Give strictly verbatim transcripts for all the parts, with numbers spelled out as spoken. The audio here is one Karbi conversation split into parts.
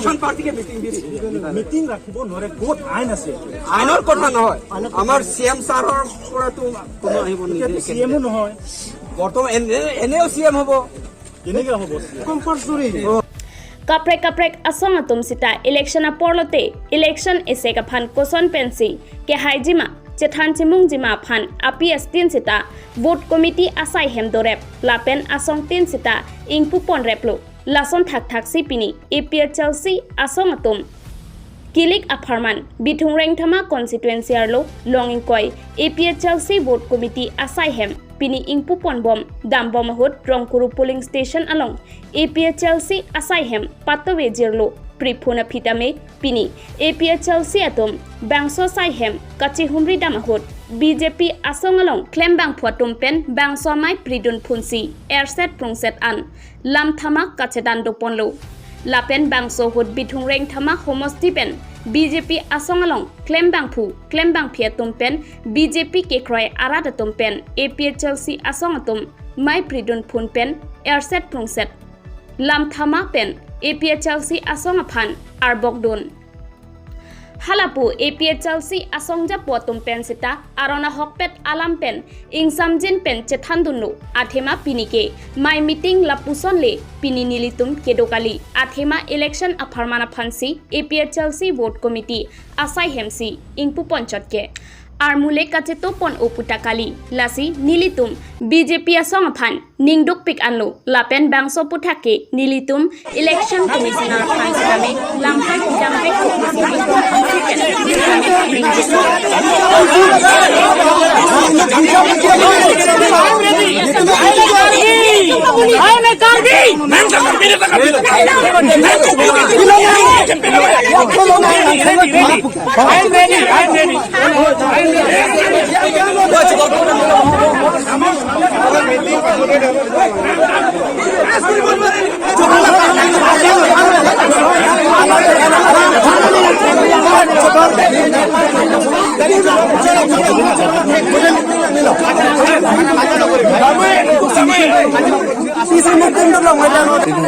এখন পাৰ্টিকে মিটিং দি দিছে। মিটিং ৰাখিব নোৱাৰে, ক'ত আইন আছে? আইনৰ কথা নহয়, আমাৰ চি এম ছাৰৰ পৰাতো কোনো আহিব নিদিয়ে। চি এমো নহয়। বৰ্তমান এনে, এনেও চি এম হ'ব। কেনেকে হ'ব C M? Compulsory. Kaprek kaprek asong atum sita election apor lote election esek aphan koson pensi kehaijima, chethan chimungjima aphan A P S tin sita vote committee asai hem dorep lapen asong tin sita ingpupon replo. Lason thakthak si pini A P H L C asong atum kilik apharman Bithung Rengthama constituency arlo long ingkoi A P H L C vote committee asai hem pini ingpupon bom dambom ahut Rongkuru polling station along A P H L C asai hem patove jirlo. Priphun aphi tame pini A P H L C atum bangso asai hem kachihumri dam ahut B J P asong along klembangphu atum pen bangso amei pridun phunsi erset prungset an lam thamak kachedan doponlo. Lapen bangso ahut Bithung Rengthama homosti pen B J P asong along klembangphu klembangphi atum pen B J P kekroi arat atum pen A P H L C asong atum mei pridun phun pen erset prungset lam thama pen A P H L C asong aphan arbok dun. Halapu A P H L C asong japo atum pen sita aron ahokpet alam pen ingsamjin pen chethan dunlo. Athema pini ke mei meeting lapuson le pini nelitum kedo kali. Athema election apharman aphansi A P H L C vote committee asai hemsi ingpupon chot ke armule kachetopon oputa kali. Lasi nelitum B J P asong aphan ning dukpik anlo. Lapen bangso aputhak ke nelitum election commissioner aphan kami lampai pidam pek.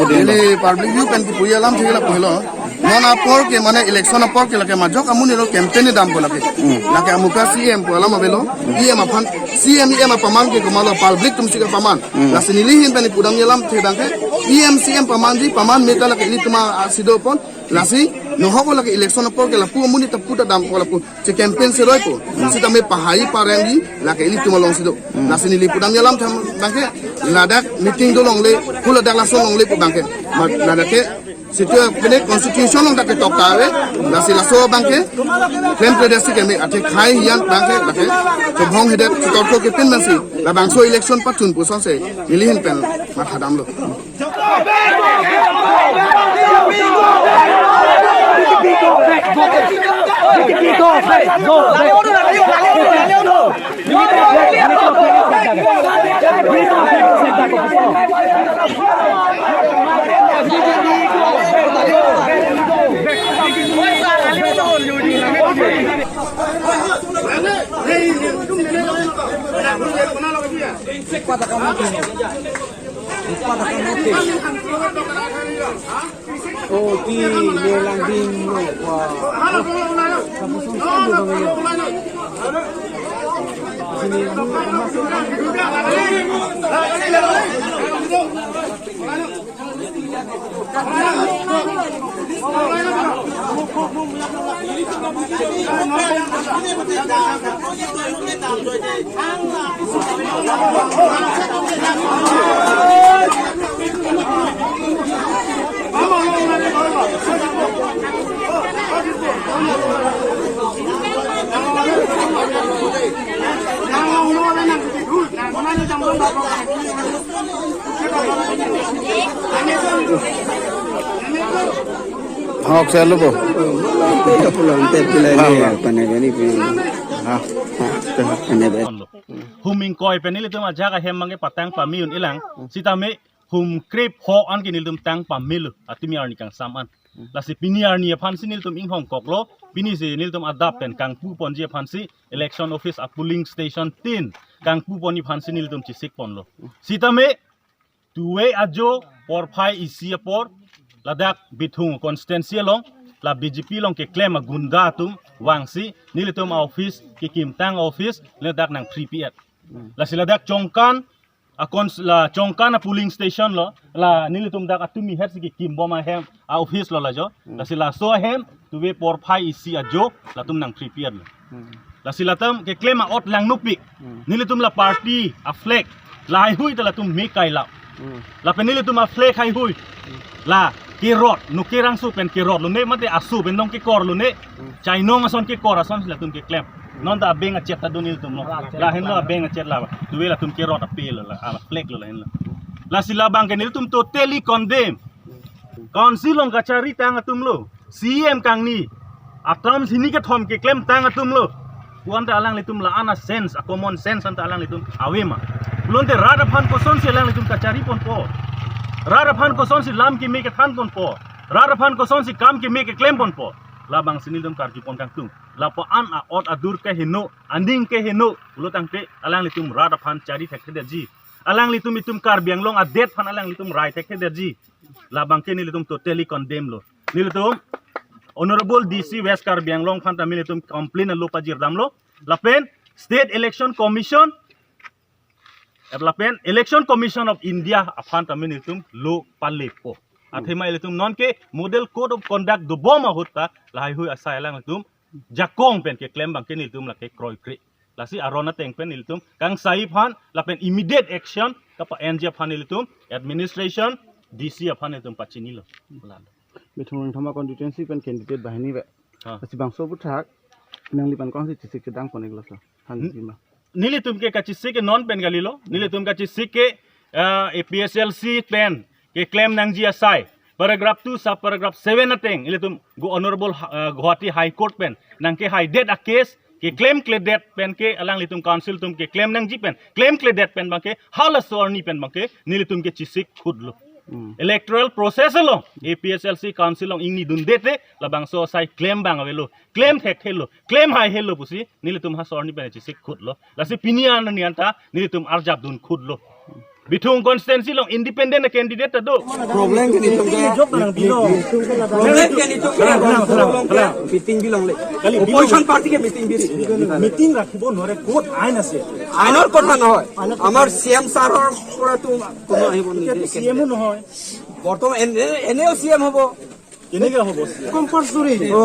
Neli public view pen kipu alam thila pahelo. Non apor ke mane election apor ke lake majok amonit lo campaign dampo lake. Hmm. Lake amuka C M pu alam avelo. E M aphan C M E M apaman ke komatlo public atumsi kepaman. Hmm. Lasi neli ahin pen pudam alam the abang ke E M C M pamanji, paman meta lake ilitum asi dopon. Lasi nohok lake election apor ke lapu amonit ta puta dampo lapu che campaign cheroipo. Hmm. Sitame pahai parengji lake ilitum alongsi do. Hmm. Lasi neli pudam alam the abang ke ladak meeting dolongle, pu ladak lason longle pu abang ke. Ma ladak ke situ pene constitution along dak ketok ta ave, lasi laso abang ke klem kre desi keme athe khai hiyan abang ke lake chobhong hedet chitorko ke pin mansi labangso election patun pusonsi neli ahin pen matha damlo. Oh, di, melang ding lo, wah. Hok selu po. Pulang te pilai. Hum ingkoi pen nelitum ajahak ahem abang ke patang pame un-elang. Sitame hum krepho an ke nelitum tang pamelo, atumi arni kangsam an. Lasi pini arni aphansi nelitum inghongkoklo, pinisi nelitum adap pen kangpuponji aphansi election office a polling station tin kangpuponji aphansi nelitum chesikponlo. Sitame tuve ajo porphai isi apor ladak Bithung constituency along, la B J P along keklem agunda atum vangsi nelitum a-office, kekimtang office, ladak nangphri pi-et. Lasi ladak Chongkan, akon la Chongkan a-polling station lo, la nelitum dak atumi het si kekim bom ahem a-office lo lajo. Lasi laso ahem tuve porphai isi ajo latum nangphri pi-et lo. Lasi latum keklem a-ot langnopik. Nelitum la party a-flag lahaihui ta latum me kailap. Lapen nelitum a-flag haihui la kerot, nukerangso pen kerot lone, mate aso pen nong kekor lone, chainong ason kekor ason si latum keklem. Non ta abeng achet ta do nelitum lo. Lahenlo abeng achet la. Tuve latum kerot ape lo la, a-flag lo lahenlo. Lasi labang ke nelitum totally condemn. Council along kachari tang atum lo, C E M kangni, a-term hini kethom keklem tang atum lo. Puan ta alanglitum la-an a-sense, a-common sense anta alanglitum ave ma? Pulote rat aphan kosonsi alanglitum kachari ponpo? Rat aphan kosonsi lam keme kethan ponpo? Rat aphan kosonsi kam keme keklem ponpo? Labangsi nelitum karju pon kangtung. Lapu-an a-ot adur keheno, aning keheno, pulo tangte alanglitum rat aphan chari thekthedetji. Alanglitum itum Karbi Anglong adet aphan alanglitum rai thekthedetji. Labang ke nelitum totally condemn lo. Nelitum Honorable D C West Karbi Anglong aphan ta nelitum complain alo pajir damlo. Lapen State Election Commission, lapen Election Commission of India aphan ta nelitum lo palepo. Athema ilitum non ke model code of conduct dobom ahut ta lahaihui asai alanglitum jakong pen keklem abang ke nelitum lake kroikre. Lasi aron ateng pen nelitum kangsai aphan lapen immediate action kapa-enji aphan nelitum administration, D C aphan nelitum pachinilo. Bithung Rengthama constituency pen candidate banghini ve. Ha. Lasi bangso aphuthak nanglipan kosonsi chesik chedang pon-iklo, sir? Thanji ma? Nelitum ke kachesik ke non pen kalilo. Nelitum kachesik ke, ah, A P H L C pen keklem nangji asai, paragraph two sub paragraph seven ateng ilitum Gu-, Honorable ha-, ah, Guwahati High Court pen nangkehaidet a-case keklemkledet pen ke alanglitum council atum keklem nangji pen klemkledet pen abang ke halaso arni pen abang ke nelitum ke chesik khutlo. Electoral process along A P H L C council along ingni dunde te labangso asai klem abang avelo, klem thekthelo, klem haihelo pusi nelitum halaso arni pen chesik khutlo. Lasi pini an nian ta nelitum arjap dun khutlo. Bithung constituency along independent candidate ta do. Problem ke nelitum ke jok nang pilo. Problem ke nelitum ke meeting bilong le. Opposition party ke meeting biri. Meeting ৰাখিব নোৱাৰে, ক'ত আইন আছে? আইনৰ কথা নহয়। আমাৰ C M ছাৰৰ পৰাতো কোনো আহিব নিদিয়ে। চি এমো নহয়। বৰ্তমান এনে, এনেও চি এম হ'ব। কেনেকে হ'ব? কম্পালচৰি। অ।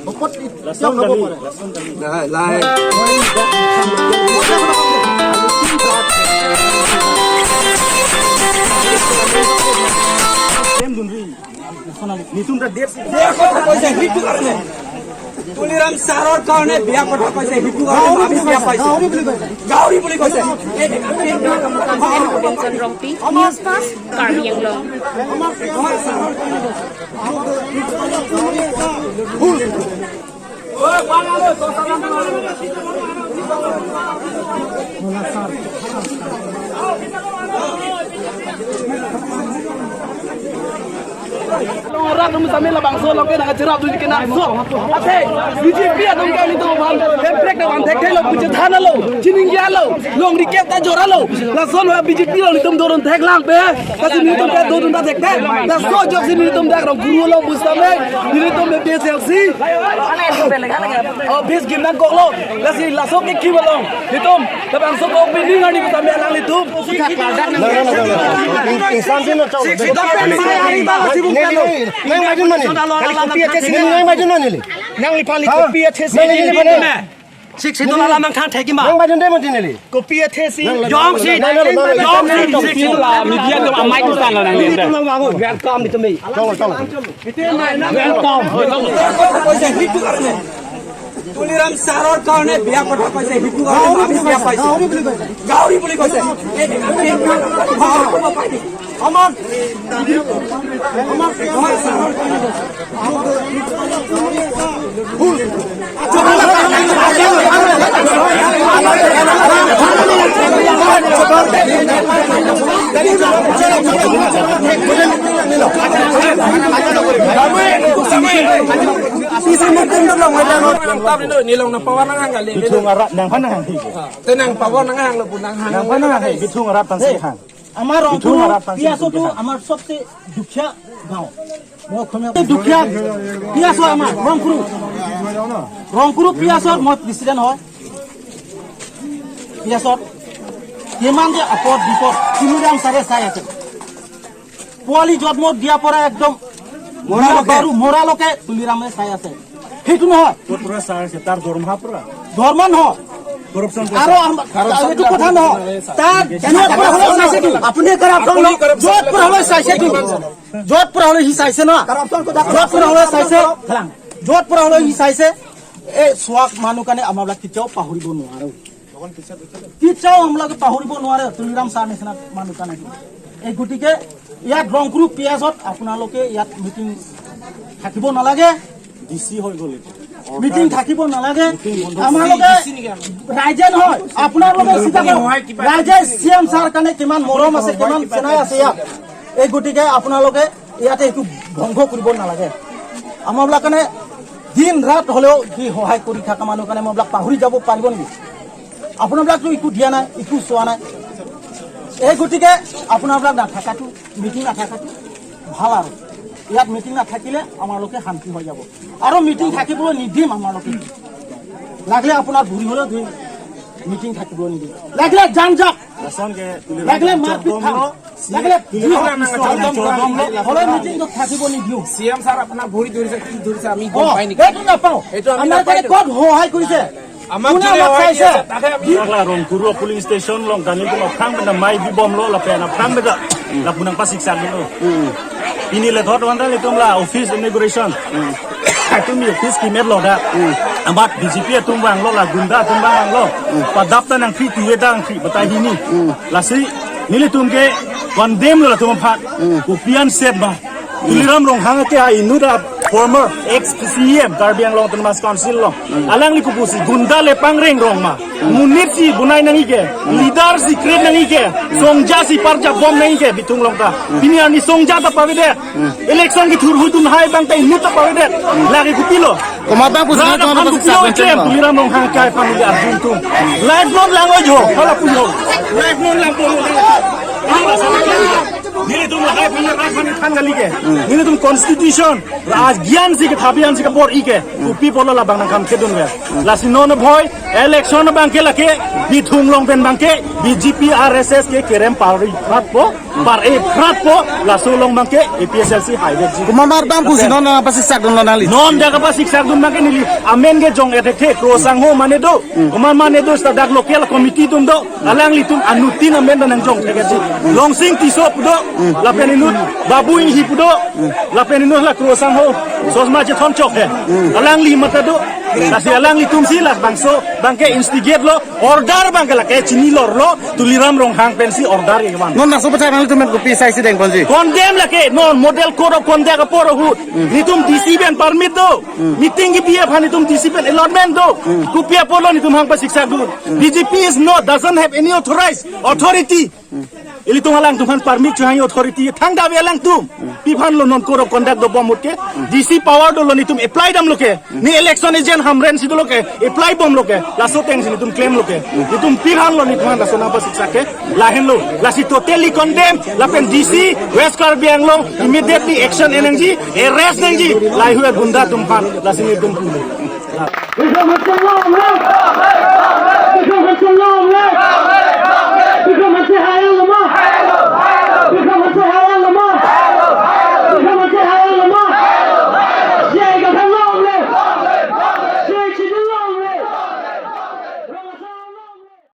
ভকত এতিয়াও খাব পাৰে। নাই, নাই। নিতুম দা দেশ। বেয়া কথা কৈছে, সেইটো কাৰণে। তুলিৰাম ছাৰৰ কাৰণে বেয়া কথা কৈছে, সেইটো কাৰণে আমি বেয়া পাইছো। গাহৰি বুলি কৈছে। Benson Rongpi, News Fast, Karbi Anglong. Rat atum sami labangso along ke nangcherap dun ke nangso. Athe B J P atum ke nelitum aphan hemprek nangvan thekthelo, puji thanlo, chiningri-etlo, longri kep ta joralo. Lason B J P along nelitum doron theklang pe. Lasi nelitum ke dodun ta thekthe. Laso ajoksi nelitum dak Rongkuru along pusitame nelitum A P H L C office gimnangkoklo. Lasi laso kekim along nelitum labangso ke opening arni pusitame alanglitum. Nang majun mani. Nang majun mani. Nang majun mani. Nang lipali kopi athesi. Nang lipali. Sik sik dola lamang thang thek ma. Nang majun dei mati neli. Kopi athesi. Jongsi. Nang, nang, nang, nang. Jongsi. Sik sik dola media atum amei kusan lo nang. Welcome to me. Tolong, tolong. Welcome. Welcome. Tuliram ছাৰৰ কাৰণে বেয়া কথা কৈছে, সেইটো কাৰণে আমি বেয়া পাইছো। গাহৰি বুলি কৈছে। আমাৰ, আমাৰ, আমাৰ ছাৰৰ কাৰণে কৈছে। Bithung arat nangphan nanghang. Te nang power nanghang lo, bu nanghang. Nangphan nanghang, Bithung arat aphan si hang. আমাৰ Bithung arat aphan si পিয়াছতো hang. আমাৰ চবচে দুখীয়া গাঁও। মই অসমীয়া এই দুখীয়া পিয়াছৰ আমাৰ ৰংকুৰু। ৰংকুৰু পিয়াছৰ মই প্ৰেচিডেণ্ট হয়। পিয়াছত কিমান যে আপদ বিপদ তুলিৰাম ছাৰে চাই আছে। পোৱালি জন্ম দিয়াৰ পৰা একদম মৰালৈকে। মৰালৈকে তুলিৰামে চাই আছে। সেইটো নহয়। ক'ৰ পৰা ছাৰ আছে? তাৰ দৰমহা পৰা? দৰমহা নহয়। Corruption আৰু আম-, এইটো কথা নহয়। তাৰ য'ত পৰা হ'লেও চাইছে কি? আপুনি corruption আপুনি corruption য'ত পৰা হ'লেও চাইছে কি? য'ত পৰা হ'লেও সি চাইছে ন? Corruption ক'ত? য'ত পৰা হ'লেও চাইছে। য'ত পৰা হ'লেও সি চাইছে। এই চোৱাক মানুহ কাৰণে আমাৰবিলাক কেতিয়াও পাহৰিব নোৱাৰো। কেতিয়াও আমালোকে পাহৰিব নোৱাৰে তুলিৰাম ছাৰ নিচিনা মানুহ কাৰণে। এই গতিকে ইয়াত ৰংকুৰু পিয়াছত আপোনালোকে ইয়াত মিটিং থাকিব নালাগে। ডি চি হৈ গ'ল এতিয়া। মিটিং থাকিব নালাগে। মিটিং বন্ধ। আমালোকে ডি চি নেকি? ৰাইজে নহয়, আপোনালোকে চিন্তা কৰক। ৰাইজে চি এম ছাৰ কাৰণে কিমান মৰম আছে, কিমান চেনাই আছে ইয়াত। এই গতিকে আপোনালোকে ইয়াতে একো ধ্বংস কৰিব নালাগে। আমাৰবিলাক কাৰণে দিন ৰাত হ'লেও সি সহায় কৰি থকা মানুহ কাৰণে আমাৰবিলাক পাহৰি যাব পাৰিব নেকি? আপোনাৰবিলাকতো একো দিয়া নাই, একো চোৱা নাই। এই গতিকে আপোনাৰবিলাক নাথাকাটো, মিটিং নাথাকাটো ভাল আৰু। ইয়াত মিটিং নাথাকিলে আমালোকে শান্তি হৈ যাব। আৰু মিটিং থাকিবলৈ নিদিম আমালোকে। লাগিলে আপোনাৰ বুঢ়ী হ'লেও ধৰিম, মিটিং থাকিবলৈ নিদিম। লাগিলে যাম যাওক। Lason ke tuliram, লাগিলে মাৰপিট খাম। Tuliram, লাগিলে tuliram, হ'লেও মিটিং থাকিব নিদিওঁ। চি এম ছাৰ আপোনাৰ ভৰি ধৰিছে, কি ধৰিছে আমি গম অ, পাই নেকি? এইটো নাপাওঁ। এইটো আমি আমাৰ নাপাই কাৰণে দিয়ক। ক'ত সহায় কৰিছে? আমাক কোনে যোনে আমাক সহায় চাইছে? কৰিছে, তাকে আমি এইবিলাক Rongkuru polling station along kami tum aphrang benda mai bibomlo lapen aphrang benda lapu nangpasiksak dolo. Pini le thot wanta le tum la office inauguration. Tum office kimet lo da. Amat B J P atum vanglo la gunda atum vanglo. Padap ta nangkri tuwe ta nangkri batai hini. Lasi nelitum ke condemn lo latum aphan. Kopi an set ba. Tuliram Ronghang ke a inut a former ex C E M Karbi Anglong Autonomous Council lo. Alangli kopusi gunda le pangreng rong ma. Monit si bonai nangji ke, leader si create nangji ke, songja si parjap bom nangji ke, Bithung along ta. Pini arni songja ta pavedet. Election kethur hui atum hai abang ta inut ta pavedet. Lake kopilo. Komat abang pusi Rana nang komat phan bukti lo pasiksak cem, bang. Tuliram Ronghang kai phan bukti arjun tum. Life non lang oi jo, hala pu jo. Life non lang pu jo. Nelitum lahai phan rat phan than kali ke. Nelitum constitution, raj gyan si ke thabian si ke bor-i ke. Kopi apotlo labang nangkam kedun ke. Lasi non bhoi, election abang ke lake, Bithung along pen abang ke, B J P R S S ke kerem pari pratpo, par e pratpo, laso along abang ke A P H L C hai det ji. Komat abang pusi non nangpasiksak dunlo nangli? Non dak kapasiksak dun abang ke neli, amen ke jong ethe the, Kro Sangho mane do, komat mane do, seta dak local committee atum do, alanglitum anuttin amen ta nangjong thek ji. Longsing Tisso pu do, lapen inut, Babu Inghi pu do, lapen inut la Kro Sangho, sosma chethon chok he. Alangli mata do, lasi alanglitum si labangso, abang ke instigate lo, order abang ke lake chini lor lo, Tuliram Ronghang pensi order ke van. Non laso pachak nanglitum pen kopi asai si dengponji? Condemn lake, non model code of conduct apor ahut. Nelitum D C pen permit do. Meeting kebi aphan nelitum D C pen allotment do. Kopi apotlo nelitum hang pasiksak dun? B J P is not, doesn't have any authorized authority. Ilitum alangtum aphan permit chohang authority thangta ave alangtum. Pi aphanlo non code of conduct dobom ahut ke. D C power dolo nelitum apply damlo ke. Ne election agent Hamren si dolo ke. Apply bomlo ke. Laso ateng si nelitum claim lo ke. Nelitum pi aphanlo nelitum aphan laso nangpasiksak ke. Lahenlo. Lasi totally condemn. Lapen D C West Karbi Anglong immediately action en nangji. Arrest nangji. Lahai hui gunda atum aphan. Lasi nelitum pulo.